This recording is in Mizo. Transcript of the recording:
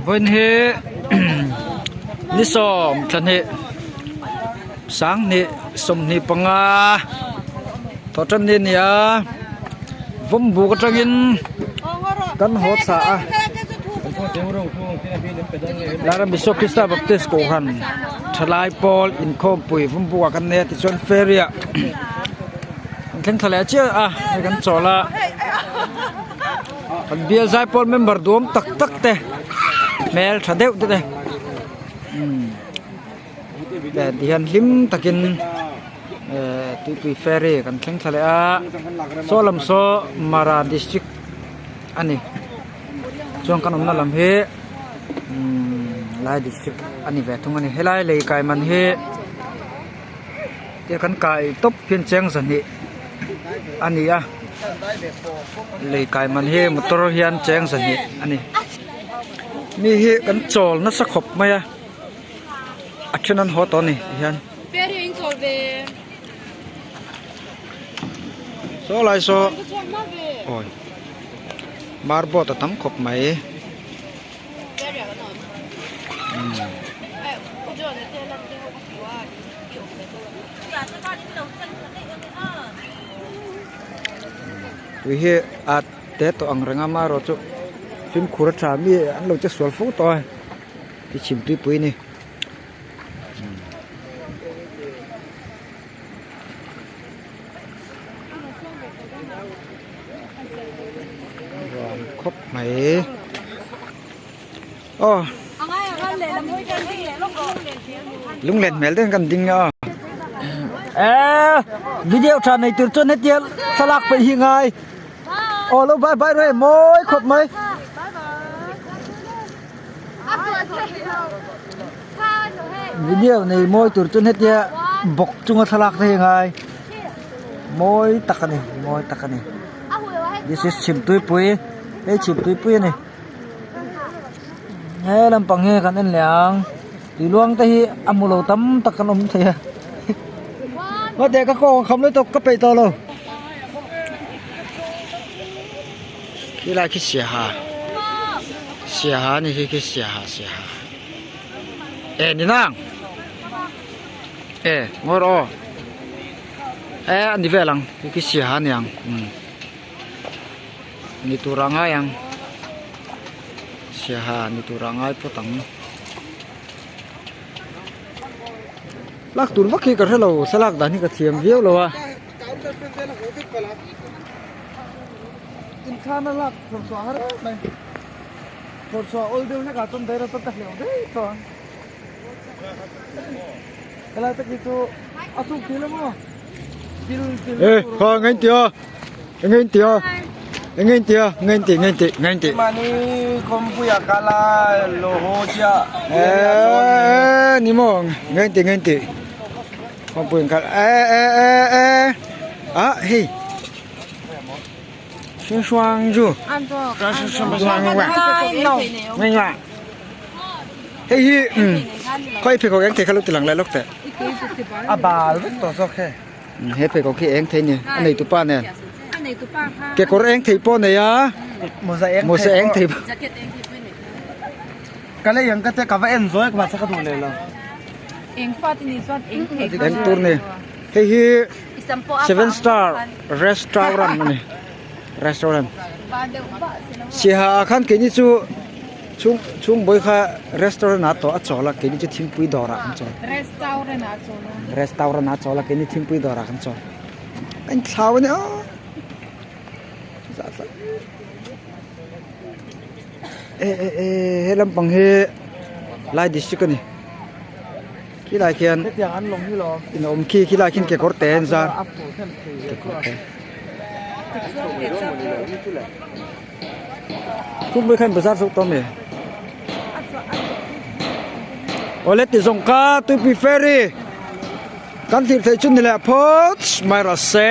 Vawiin hi ni sawm thla hnih sanghnih 25 thaw tan ni a ni a vawmbuk atangin kan haw thla a Larambiso Krista Baptist Kohhran thalai pawl inkhawmpui vawmbuk ah kan nei a tichuan ferry ah kan thleng thla leh chiah a hei kan chawl a. Kan bial zaipawl member duam tak tak te hmel tha deuh te te umm ti hian hlim takin ehh tuipui ferry kan thleng thla leh a saw lam saw mara district a ni chuan kan awmna lam hi umm lai district a ni ve thung a ni helai lei kai man hi tia kan kai tawp hian cheng zahnih a ni a lei kai man hi motor hian cheng zahnih a ni mi hi kan chawl nasa khawp mai a a then an haw tawh a ni ti hian saw lai saw awi marboard a tam khawp mai. Tui hi a te tawh ang reng a amaherawh chu fimkhur a tha mi an lo che sual fo tawh a ti chhim tuipui a ni. Nuam khawp mai aw lunglen hmel deuhin kan ding a eee video tha nei tur chuan hetia thlalak peih hi ngai aw lo bye bye rawh e mawi khawp mai. Video nei mawi tur chuan hetia bawk chunga thlalak te hi a ngai mawi tak a ni mawi tak a ni this is chhimtuipui hei chhimtuipui a ni he lampang hi kan en leh ang tui luang te hi a hmu lo tam tak kan awm thei a hmate ka kawng a kham lutuk ka peih tawh lo. Khilai khi siaha siaha a ni khi khi siaha siaha e ni nang e ngawi rawh aw e a ni vel ang khi khi siaha a ni ang umm ni tur ah ngai ang siaha ni tur ah ngai phawt ang lak tur vak hi ka hrelo thlalak dan hi ka thiam viau lo a. Ê, thôi ngay chưa? Ngay chưa? Ngay chưa? Ngay ti, ngay ti, ngay ti. Ê, ni mo, ngay ti, ngay ti. Khawmpui in kal e e e e a hei hring chu hei hi khawi pheikhawk eng thei kha lo ti lang lai lawk teh a bal vek tawh zawk he he pheikhawk hi eng thei ni a nei tupa nen kekawr eng thei pawh a nei a mawza eng thei pawh Ka lei ang ka te ka va en zawi ka mahse ka duh leh lo. Eng fa te ni chuan eng thei kha Eng tur ni. Hei hi Seven Star Restaurant a ni. Restaurant. Siaha ah khan keini chu chhung chhung bawi kha restaurant ah tawh a chawl a keini chu thingpui dawr ah kan chawl. Restaurant ah chawl a. Restaurant ah chawl a keini thingpui dawr ah kan chawl. A inthlau a nia. Eh eh eh he lampang hi lai district a ni khilai khian in awm khi khilai khian kekawr te an zar kekawr te khumui khan bazar zawk tawh ami awle ti zawng kha tuipui ferry kan thlir theih chu ni leh phawt mai rawh se.